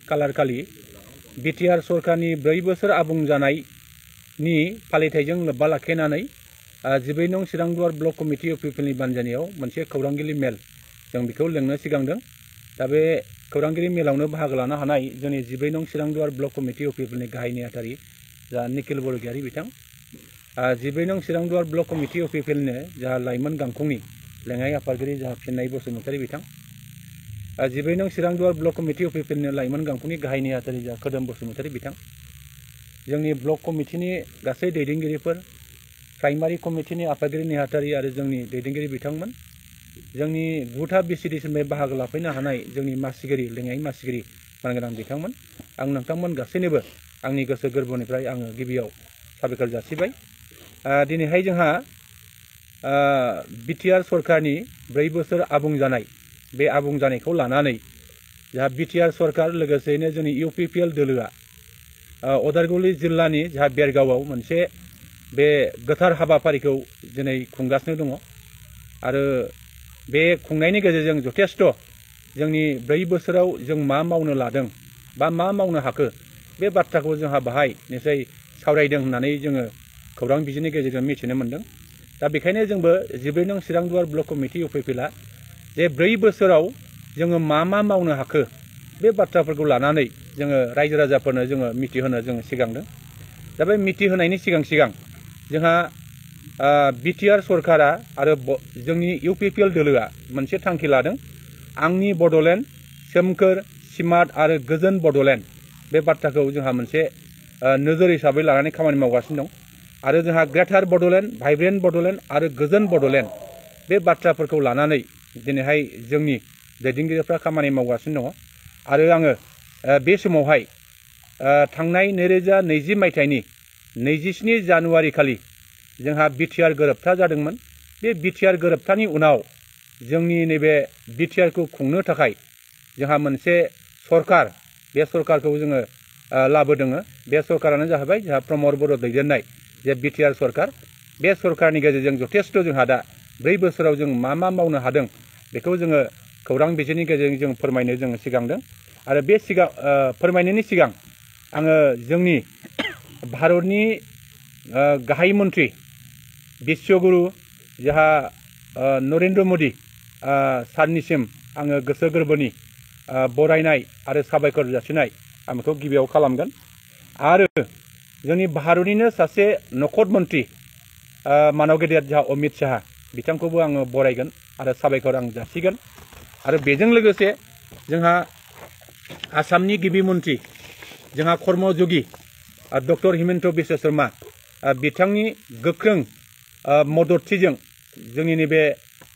कालार खालि बिटिआर सरकारनि 4 बोसोर आबुं जानायनि फालिथायजों लोब्बा लाखिनानै 12 नं चिरांदुवार ब्लक कमिटि अफ पिपलनि बानजायनायाव मोनसे खौरांगिरि मेल जों बेखौ लेंनो सिगांदों। दा बे खौरांगिरि मेलावनो बाहागो लानो हानाय जोंनि 12 नं चिरांदुवार ब्लक कमिटि अफ पिपलनि गाहाय नेहाथारि जा निखिल बरगयारि बिथां, 12 नं चिरांदुवार ब्लक कमिटि अफ पिपलनो जा लाइमोन गांखंनि लेङाइ आफादगिरि जा फिन्नाय बसुमतारी बिथां, 12 नं चिरांदुवार ब्लक कमिटि अफ पिपलनो लाइमोन गांखंनि गाहाय नेहाथारि जा खोदोम बसुमतारी बिथां, जोंनि ब्लक कमिटिनि गासै दैदेनगिरिफोर, प्राइमारि कमिटिनि आफादगिरि नेहाथारि आरो जोंनि दैदेनगिरि बिथांमोन, जोंनि 9था बिसिडिसिनिफ्राय बाहागो लाफैनो हानाय जोंनि मासिगिरि लेङाइ मासिगिरि मानगोनां बिथांमोन, आं नोंथांमोन गासैनोबो आंनि गोसो गोरबोनिफ्राय आङो गिबियाव साबायखर जासिबाय। दिनैहाय जोंहा बिटिआर सरकारनि 4 बोसोर आबुं जानाय, बे आबुं जानायखौ लानानै जोंहा बिटिआर सरकार लोगोसेयैनो जोंनि इउपिपिएल दोलोआ उदालगुरि जिल्लानि जोंहा बेरगावआव मोनसे बे गोथार हाबाफारिखौ दिनै खुंगासिनो दङ आरो बे खुंनायनि गेजेरजों जथेस्थ' जोंनि 4 बोसोराव जों मा मावनो लादों बा मा मावनो हाखो बे बाथ्राखौ जोंहा बाहाय निसय सावरायदों होननानै जोङो खौरां बिजोंनि गेजेरजों मिथिनो मोन्दों। दा बेखायनो जोंबो 12 नं चिरांदुवार ब्लक कमिटि अफ पिपलआ जे 4 बोसोराव जोङो मा मावनो हाखो बे बाथ्राफोरखौ लानानै जोङो रायजो राजाफोरनो जोङो मिथिहोनो जोङो सिगांदों। दा बे मिथिहोनायनि सिगां जोंहा बिटिआर सरकारा आरो जोंनि इउपिपिएल दोलोआ मोनसे थांखि लादों, आंनि बड'लेण्ड सोमखोर स्मार्ट आरो गोजोन बड'लेण्ड बे बाथ्राखौ जोंहा मोनसे नोजोर हिसाबै लानानै खामानि मावगासिनो दं आरो जोंहा ग्रेटार बड'लेण्ड, भाइब्रेन्ट बड'लेण्ड आरो गोजोन बड'लेण्ड बे बाथ्राफोरखौ लानानै दिनैहाय जोंनि दैदेनगिरिफ्रा खामानि मावगासिनो दङ आरो आङो बे समावहाय थांनाय 2020 मायथाइनि 27 जानुवारि खालि जोंहा बिटिआर गोरोबथा जादोंमोन। बे बिटिआर गोरोबथानि उनाव जोंनि नैबे बिटिआरखौ खुंनो थाखाय जोंहा मोनसे सरकार, बे सरकारखौ जोङो लाबोदों। बे सरकारानो जाहैबाय जोंहा प्रमद बर' दैदेननाय जे बिटिआर सरकार। बे सरकारनि गेजेरजों जथेस्थ' जोंहा दा 4 बोसोराव जों मा मावनो हादों बेखौ जोङो खौरां बिजोंनि गेजेरजों जों फोरमायनो जोङो सिगांदों आरो बे फोरमायनायनि सिगां आङो जोंनि भारतनि गाहाय मन्त्रि बिश्वगुरु जोंहा नरेन्द्र मदि सारनिसिम आङो गोसो गोरबोनि बरायनाय आरो साबायखर जासिनाय आं बेखौ गिबियाव खालामगोन आरो जोंनि भारतनिनो सासे नखर मन्त्रि मानव गेदेर जोंहा अमित शाह बिथांखौबो आङो बरायगोन आरो साबायखर आं जासिगोन आरो बेजों लोगोसे जोंहा आसामनि गिबि मन्त्रि जोंहा कर्मयोगी डक्टर हिमन्त बिश्व शर्मा बिथांनि गोख्रों मददथिजों जोंनि नैबे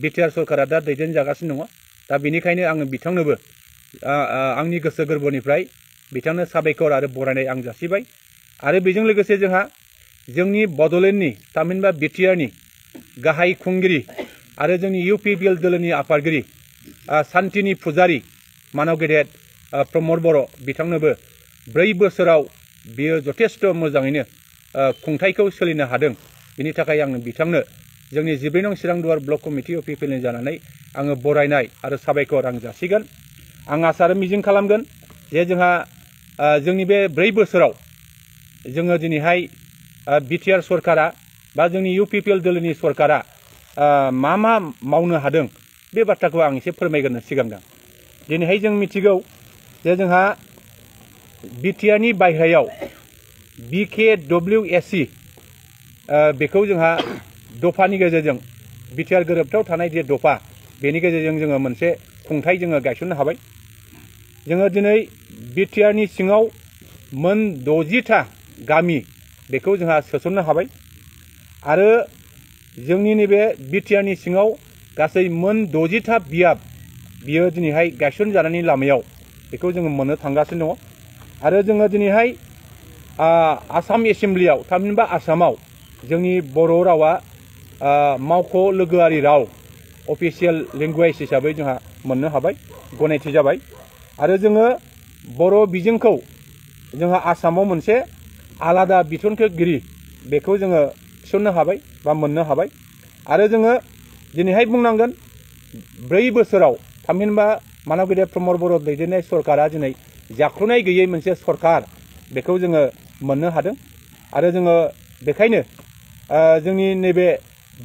बिटिआर सरकारा दा दैदेनजागासिनो दङ। दा बेनिखायनो आङो बिथांनोबो आंनि गोसो गोरबोनिफ्राय बिथांनो साबायखर आरो बरायनाय आं जासिबाय आरो बेजों लोगोसे जोंहा जोंनि बड'लेण्डनि थामहिनबा बिटिआरनि गाहाय खुंगिरि आरो जोंनि इउपिपिएल दोलोनि आफादगिरि सान्तिनि पुजारी मानव गेदेर प्रमद बर' बिथांनोबो 4 बोसोराव बियो जथेस्थ' मोजाङैनो खुंथायखौ सोलिनो हादों। बिनि थाखाय आङो बिथांनो जोंनि 12 नं चिरांदुवार ब्लक कमिटि अफ पिपलनि जानानै आङो बरायनाय आरो साबायखर आं जासिगोन। आं आसा आरो मिजिं खालामगोन जे जोंहा जोंनि बे 4 बोसोराव जोङो दिनैहाय बिटिआर सरकारा बा जोंनि इउपिपिएल दोलोनि सरकारा मा मावनो हादों बे बाथ्राखौ आं एसे फोरमायग्रोनो सिगांदों। दिनैहाय जों मिथिगौ जे जोंहा बिटिआरनि बायह्रायाव BKWSC बेखौ जोंहा दफानि गेजेरजों बिटिआर गोरोबथायाव थानाय जे दफा बेनि गेजेरजों जोङो मोनसे खुंथाय जोङो गायसननो हाबाय। जोङो दिनै बिटिआरनि सिङाव मोन 60था गामि बेखौ जोंहा सोसननो हाबाय आरो जोंनि नैबे बिटिआरनि सिङाव गासै मोन 60था बियाब बियो दिनैहाय गायसनजानायनि लामायाव बेखौ जोङो मोननो थांगासिनो दङ आरो जोङो दिनैहाय आसाम एसेम्ब्लियाव थामहिनबा आसामाव जोंनि बर' रावा मावख' लोगोआरि राव अफिसियेल लेंगुवेज हिसाबै जोंहा मोननो हाबाय, गनायथि जाबाय आरो जोङो बर' बिजोंखौ जोंहा आसामाव मोनसे आलादा बिथोनखोगिरि बेखौ जोङो थिसननो हाबाय बा मोननो हाबाय आरो जोङो दिनैहाय बुंनांगोन 4 बोसोराव थामहिनबा मानव गेदेर प्रमद बर' दैदेननाय सरकारा दिनै जाख्ल'नाय गैयै मोनसे सरकार बेखौ जोङो मोननो हादों आरो जोङो बेखायनो जोंनि नैबे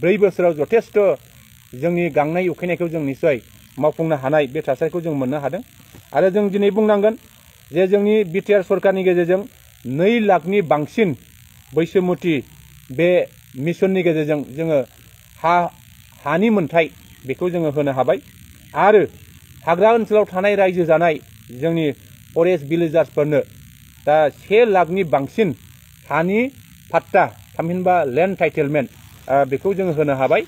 4 बोसोराव जथेस्थ' जोंनि गांनाय उखैनायखौ जों निश्चय मावफुंनो हानाय बे थासारिखौ जों मोननो हादों आरो जों दिनै बुंनांगोन जे जोंनि बिटिआर सरकारनि गेजेरजों 2 लाखनि बांसिन बैसोमुथि बे मिशननि गेजेरजों जोङो हानि मोन्थाय बेखौ जोङो होनो हाबाय आरो हाग्रा ओनसोलाव थानाय रायजो जानाय जोंनि फरेस्ट भिलेजार्सफोरनो दा 1 लाखनि बांसिन हानि पाट्टा थामहिनबा लेन्ड टाइटेलमेन्ट बेखौ जोङो होनो हाबाय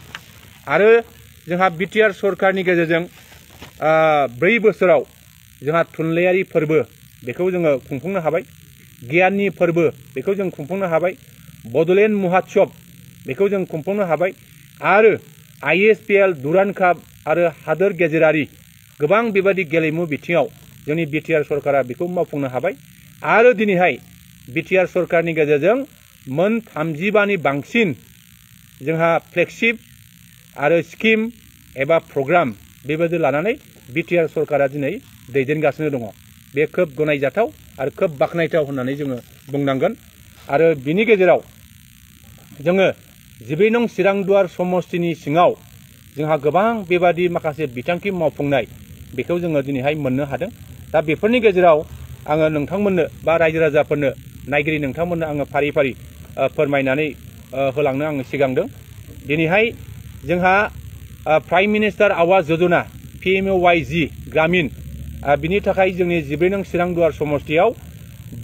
आरो जोंहा बिटिआर सरकारनि गेजेरजों 4 बोसोराव जोंहा थुनलाइयारि फोरबो बेखौ जोङो खुंफुंनो हाबाय गियाननि फोरबो बेखौ जों खुंफुंनो हाबाय बड'लेण्ड महोत्सव बेखौ जों खुंफुंनो हाबाय आरो ISPL दुरान्ड काप आरो हादोर गेजेरारि गोबां बेबादि गेलेमु बिथिङाव जोंनि बिटिआर सरकारा बेखौ मावफुंनो हाबाय आरो दिनैहाय बिटिआर सरकारनि गेजेरजों मोन 35नि बांसिन जोंहा फ्लेगशिप आरो स्किम एबा प्रग्राम बेबायदि लानानै बिटिआर सरकारा दिनै दैदेनगासिनो दङ बे खोब गनायजाथाव आरो खोब बाख्नायथाव होननानै जोङो बुंनांगोन आरो बिनि गेजेराव जोङो 12 नं चिरांदुवार समष्टिनि सिङाव जोंहा गोबां बेबादि माखासे बिथांखि मावफुंनाय बेखौ जोङो दिनैहाय मोननो हादों दा बेफोरनि गेजेराव आङो नोंथांमोननो बा रायजो राजाफोरनो नायगिरि नोंथांमोननो आङो फारि फारि फोरमायनानै होलांनो आङो सिगांदों दिनैहाय जोंहा prime minister Awas Yojana PMAY ग्रामीण बिनि थाखाय जोंनि 12 नं चिरांदुवार समष्टियाव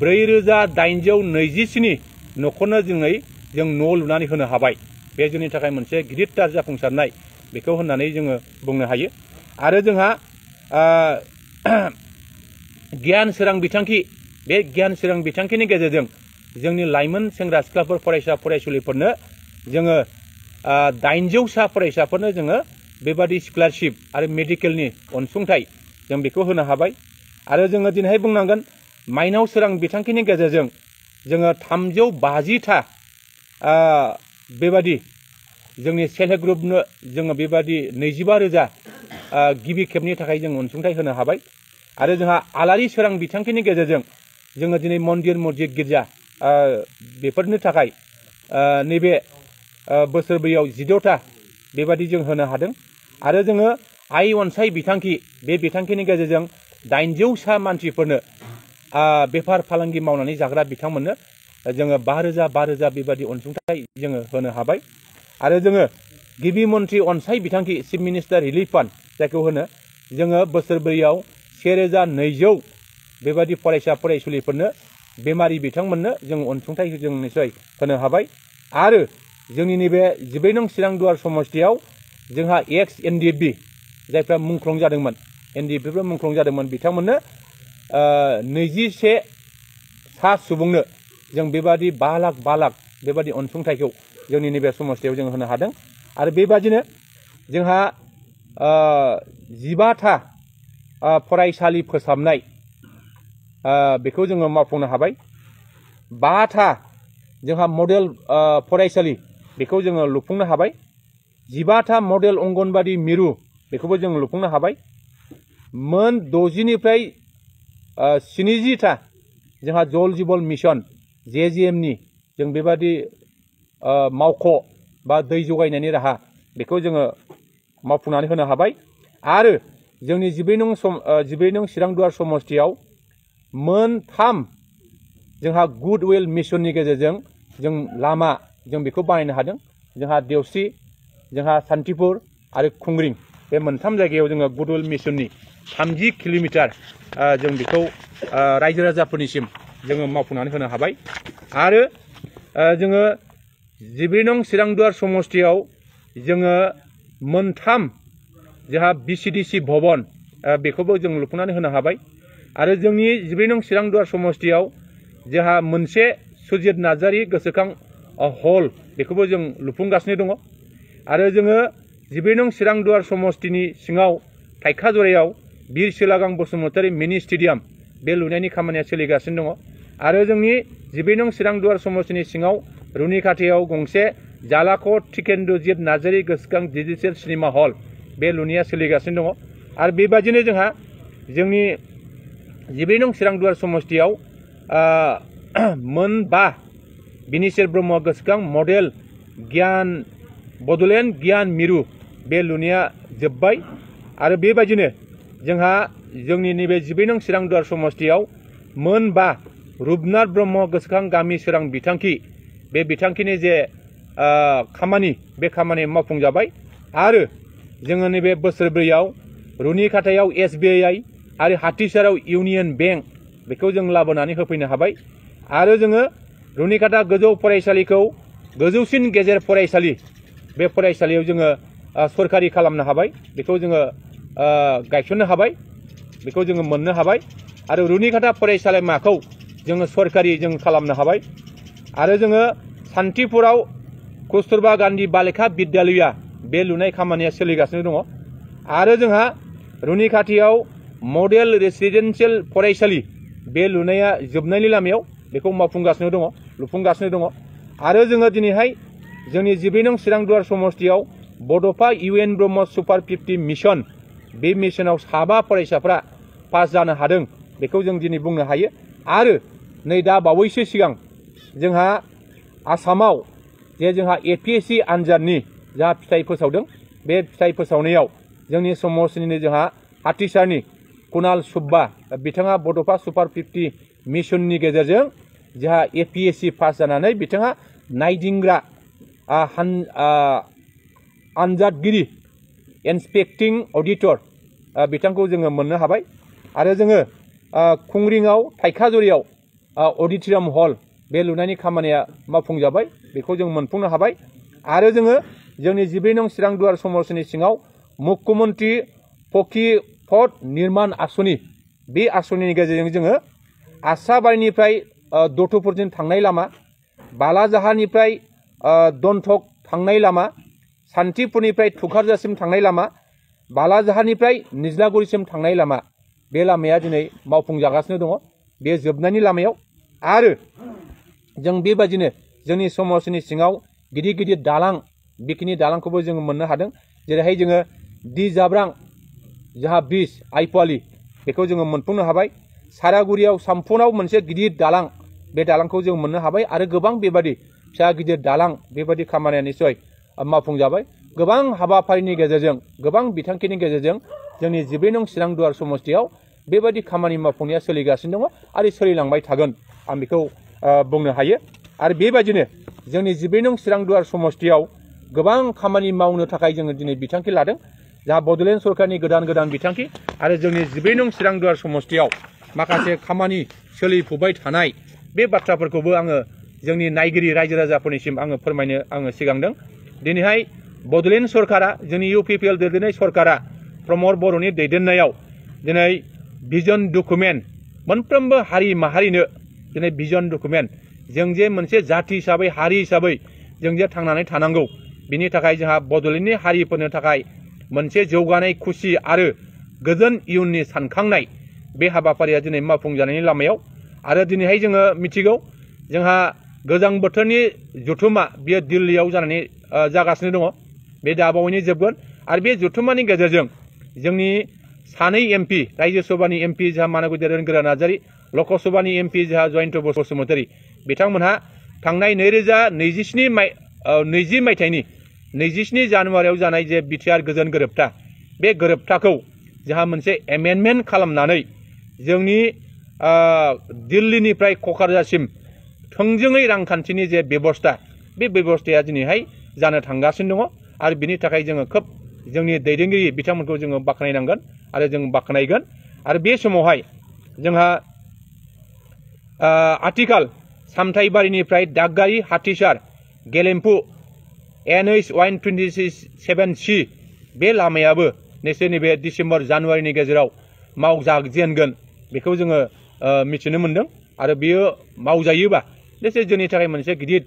4827 न'खरनो दिनै जों न' लुनानै होनो हाबाय बे जोंनि थाखाय मोनसे गिदिरथार जाफुंसारनाय बेखौ होननानै जोङो बुंनो हायो आरो जोंहा गियान सोरां बिथांखि बे गियान सोरां बिथांखिनि गेजेरजों जोंनि लाइमोन सेंग्रा सिख्लाफोर फरायसा फरायसुलिफोरनो जोङो 800सा फरायसाफोरनो जोङो बेबादि स्कलारशिप आरो मेडिकेलनि अनसुंथाइ जों बेखौ होनो हाबाय आरो जोङो दिनैहाय बुंनांगोन माइनाव सोरां बिथांखिनि गेजेरजों जोङो 350टा बेबादि जोंनि सेल्फ हेल्प ग्रुपनो जोङो बेबादि 25,000 गिबि खेबनि थाखाय जों अनसुंथाइ होनो हाबाय आरो जोंहा आलारि सोरां बिथांखिनि गेजेरजों जोङो दिनै मन्दिर मस्जिद गिर्जा बेफोरनि थाखाय नैबे बोसोरब्रैयाव 14टा बेबादि जों होनो हादों आरो जोङो आइ अनसाय बिथांखि बे बिथांखिनि गेजेरजों 800सा मानसिफोरनो बेफार फालांगि मावनानै जाग्रा बिथांमोननो जोङो 5,000 बेबादि अनसुंथाइ जोङो होनो हाबाय आरो जोङो गिबि मन्थ्रि अनसाय बिथांखि चिफ मिनिस्टार रिलिफ फान्ड जायखौ होनो जोङो बोसोरब्रैयाव 1,200 बेबादि फरायसा फरायसुलिफोरनो बेमारि बिथांमोननो जों अनसुंथाइ जों निश्चय होनो हाबाय आरो जोंनि नैबे 12 नं चिरांदुवार समष्टियाव जोंहा एक्स NDFB जायफ्रा मुंख्लं जादोंमोन NDFBफोर मुंख्लं जादोंमोन बिथांमोननो 21 सा सुबुंनो जों बेबादि 5 लाख बेबादि अनसुंथाइखौ जोंनि नैबे समष्टियाव जों होनो हादों आरो बेबादिनो जोंहा 15टा फरायसालि फोसाबनाय बेखौ जोङो मावफुंनो हाबाय 5टा जोंहा मडेल फरायसालि बेखौ जोङो लुफुंनो हाबाय 15टा मडेल अंगनबादि मिरु बेखौबो जों लुफुंनो हाबाय मोन 60निफ्राय 70टा जोंहा जल जीवन मिशन JJMनि जों बेबादि मावख' बा दै जगायनायनि राहा बेखौ जोङो मावफुंनानै होनो हाबाय आरो जोंनि 12 नं चिरांदुवार समष्टियाव मोन 3 जोंहा गुडविल मिशननि गेजेरजों जों लामा जों बेखौ बानायनो हादों जोंहा देवस्रि जोंहा सान्तिपुर आरो खुंग्रिं बे मोनथाम जायगायाव जोङो गुडविल मिशननि 30 किल'मिटार जों बेखौ रायजो राजाफोरनिसिम जोङो मावफुंनानै होनो हाबाय आरो जोङो 12 नं चिरांदुवार समष्टियाव जोङो मोनथाम जोंहा BCDC भवन बेखौबो जों लुफुंनानै होनो हाबाय आरो जोंनि 12 नं चिरांदुवार समष्टियाव जोंहा मोनसे सुजित नार्जारी गोसोखां हल बेखौबो जों लुफुंगासिनो दङ आरो जोङो 12 नं चिरांदुवार समष्टिनि सिङाव थाइखाजरायाव बीर सिलागां बसुमतारी मिनि स्टेडियाम बे लुनायनि खामानिया सोलिगासिनो दङ आरो जोंनि 12 नं चिरांदुवार समष्टिनि सिङाव रुनिखाथायाव गंसे जालाख' टिकेन्द्रजीत नार्जारी गोसोखां डिजिटेल सिनेमा हल बे लुनाया सोलिगासिनो दङ आरो बेबादिनो जोंहा जोंनि 14 नं चिरांदुवार समष्टियाव मोनबा बिनिशर ब्रह्म गोसोखां मडेल गियान बड'लेण्ड गियान मिरु बे लुनाया जोब्बाय आरो बेबायदिनो जोंहा जोंनि नैबे 14 नं चिरांदुवार समष्टियाव मोनबा रुपनाथ ब्रह्म गोसोखां गामि सोरां बिथांखि बे बिथांखिनि जे खामानि बे खामानि मावफुंजाबाय आरो जोङो नैबे बोसोरब्रैयाव रुनिखाथायाव SBI आरो हाथिसाराव इउनियन बेंक बेखौ जों लाबोनानै होफैनो हाबाय आरो जोङो रुनिखाथा गोजौ फरायसालिखौ गोजौसिन गेजेर फरायसालि बे फरायसालियाव जोङो सरकारि खालामनो हाबाय बेखौ जोङो गायसननो हाबाय बेखौ जोङो मोननो हाबाय आरो रुनिखाथा फरायसालिमाखौ जोङो सरकारि जों खालामनो हाबाय आरो जोङो सान्तिपुराव कस्तुरबा गान्धी बालिका बिद्यालया बे लुनाय खामानिया सोलिगासिनो दङ आरो जोंहा रुनिखाथियाव मडेल रेसिडेन्सियेल फरायसालि बे लुनाया जोबनायनि लामायाव बेखौ मावफुंगासिनो दङ लुफुंगासिनो दङ आरो जोङो दिनैहाय जोंनि 14 नं चिरांदुवार समष्टियाव बड'फा UN Brahma super 50 Mission Bay मिशनाव साबा फरायसाफ्रा पास जानो हादों बेखौ जों दिनै बुंनो हायो आरो नै दा बावैसो सिगां जोंहा आसामाव जे जोंहा APSC आनजादनि जा फिथाइ फोसावदों बे फिथाइ फोसावनायाव जोंनि समष्टिनिनो जोंहा हाथिसारनि कुणाल सुब्बा बिथाङा बड'फा सुपार 50 मिशननि गेजेरजों जोंहा APSC पास जानानै बिथाङा नायदिंग्रा आनजादगिरि इन्सपेक्टिं अडिटर बिथांखौ जोङो मोननो हाबाय आरो जोङो खुंग्रिङाव थाइखाजुरियाव अडिटरियाम हल बे लुनायनि खामानिया मावफुंजाबाय बेखौ जों मोनफुंनो हाबाय आरो जोङो जोंनि 14 नं चिरांदुवार समष्टिनि सिङाव मुख्यमन्त्रि पकि पथ निर्माण आसनि बे आसनिनि गेजेरजों जोङो आसाबारिनिफ्राय दतुपुरसिम थांनाय लामा बालाजाहानिफ्राय दन्थक थांनाय लामा सान्तिपुरनिफ्राय थुक्राझारसिम थांनाय लामा बालाजाहानिफ्राय निज्लागुरिसिम थांनाय लामा बे लामाया दिनै मावफुंजागासिनो दङ बे जोबनायनि लामायाव आरो जों बेबायदिनो जोंनि समष्टिनि सिङाव गिदिर गिदिर दालां बेखिनि दालांखौबो जोङो मोननो हादों जेरैहाय जोङो दि जाब्रां जाहा ब्रिज आइपुवालि बेखौ जोङो मोनफुंनो हाबाय सारागुरियाव सामफुनाव मोनसे गिदिर दालां बे दालांखौ जों मोननो हाबाय आरो गोबां बेबादि फिसा गिदिर दालां बेबादि खामानिया निसय मावफुंजाबाय गोबां हाबाफारिनि गेजेरजों गोबां बिथांखिनि गेजेरजों जोंनि 14 नं चिरांदुवार समष्टियाव बेबादि खामानि मावफुंनाया सोलिगासिनो दङ आरो सोलिलांबाय थागोन आं बेखौ बुंनो हायो आरो बेबायदिनो जोंनि 14 नं चिरांदुवार समष्टियाव गोबां खामानि मावनो थाखाय जोङो दिनै बिथांखि लादों जाहा बड'लेण्ड सरकारनि गोदान गोदान बिथांखि आरो जोंनि 14 नं चिरांदुवार समष्टियाव माखासे खामानि सोलिफुबाय थानाय बे बाथ्राफोरखौबो आङो जोंनि नायगिरि रायजो राजाफोरनिसिम आङो फोरमायनो आङो सिगांदों दिनैहाय बड'लेण्ड सरकारा जोंनि UPPL दैदेननाय सरकारा प्रमद बर'नि दैदेननायाव दिनै भिजन डकुमेन्ट मोनफ्रोमबो हारि माहारिनो दिनै भिजन डकुमेन्ट जों जे मोनसे जाति हिसाबै हारि हिसाबै जों जे थांनानै थानांगौ बिनि थाखाय जोंहा बड'लेण्डनि हारिफोरनो थाखाय मोनसे जौगानाय खुसि आरो गोजोन इयुननि सानखांनाय बे हाबाफारिया दिनै मावफुंजानायनि लामायाव आरो दिनैहाय जोङो मिथिगौ जोंहा गोजां बोथोरनि जथुमा बियो दिल्लीयाव जागासिनो दङ बे दाबावैनो जोबगोन आरो बे जथुमानि गेजेरजों जोंनि सानै MP रायजो सभानि MP जोंहा मानगुदि रोनगोरा नार्जारि लकसभानि MP जोंहा जयन्त बसुमतारी बिथांमोनहा थांनाय 2020 मायथाइनि 27 जानुवारियाव जानाय जे बिटिआर गोजोन गोरोबथा बे गोरोबथाखौ जोंहा मोनसे एमेन्डमेन्ट खालामनानै जोंनि दिल्लीनिफ्राय क'क्राझारसिम थोंजोङै रांखान्थिनि जे बेबस्था बे बेबस्थाया दिनैहाय जानो थांगासिनो दङ आरो बिनि थाखाय जोङो खोब जोंनि दैदेनगिरि बिथांमोनखौ जोङो बाख्नायनांगोन आरो जों बाख्नायगोन आरो बे समावहाय जोंहा आथिखाल सामथाइबारिनिफ्राय दागगारि हाथिसार गेलेम्फु NH 127C बे लामायाबो निश्चय नैबे डिसेम्बर जानुवारिनि गेजेराव मावजाजेनगोन बेखौ जोङो मिथिनो मोनदों आरो बियो मावजायोबा निश्चय जोंनि थाखाय मोनसे गिदिर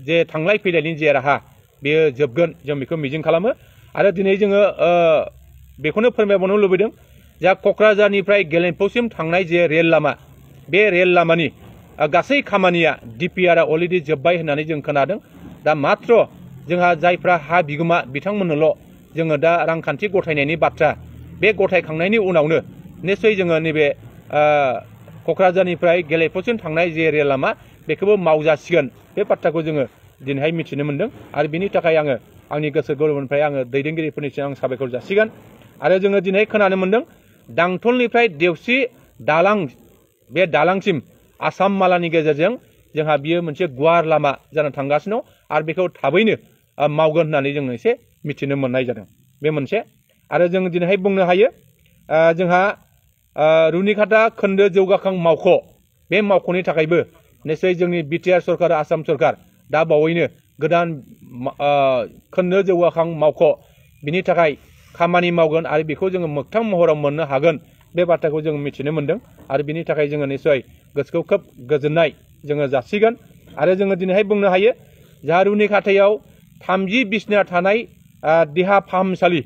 जे थांलाय फैलायनि जे राहा बेयो जोबगोन जों बेखौ मिजिं खालामो आरो दिनै जोङो बेखौनो फोरमायबावनो लुबैदों जा क'क्राझारनिफ्राय गेलेम्फुसिम थांनाय जे रेल लामा बे रेल लामानि गासै खामानिया DPR आ अलरेडि जोब्बाय होननानै जों खोनादों दा मात्र जोंहा जायफ्रा हा बिगोमा बिथांमोननोल' जोङो दा रांखान्थि गथायनायनि बाथ्रा बे गथायखांनायनि उनावनो निश्चय जोङो नैबे क'क्राझारनिफ्राय गेलेफुसिम थांनाय जे रेल लामा बेखौबो मावजासिगोन बे बाथ्राखौ जोङो दिनैहाय मिथिनो मोन्दों आरो बिनि थाखाय आङो आंनि गोसो गोरबोनिफ्राय आङो दैदेनगिरिफोरनिसिम आं साबायखर जासिगोन आरो जोङो दिनै खोनानो मोन्दों दांथलनिफ्राय देवसि दालां बे दालांसिम आसाम मालानि गेजेरजों जोंहा बियो मोनसे गुवार लामा जानो थांगासिनो दं आरो बेखौ थाबैनो मावगोन होननानै जों एसे मिथिनो मोननाय जादों बे मोनसे आरो जों दिनैहाय बुंनो हायो जोंहा रुनिकाटा खोन्दो जौगाखां मावख' बे मावख'नि थाखायबो निश्चय जोंनि बिटिआर सरकार आसाम सरकार दा बावैनो गोदान खोन्दो जौगाखां मावख' बिनि थाखाय खामानि मावगोन आरो बेखौ जोङो मोगथां महराव मोननो हागोन बे बाथ्राखौ जों मिथिनो मोन्दों आरो बिनि थाखाय जोङो निश्चय गोसोखौ खोब गोजोननाय जोङो जासिगोन आरो जोङो दिनैहाय बुंनो हायो जा रुनिकाटायाव 30 बिसना थानाय देहा फाहामसालि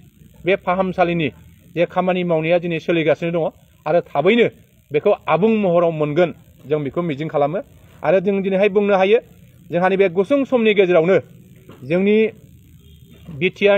बे फाहामसालिनि जे खामानि मावनाया दिनै सोलिगासिनो दङ आरो थाबैनो बेखौ आबुं महराव मोनगोन जों बेखौ मिजिं खालामो आरो जों दिनैहाय बुंनो हायो जोंहा नैबे गुसुं समनि गेजेरावनो जोंनि बिटिआर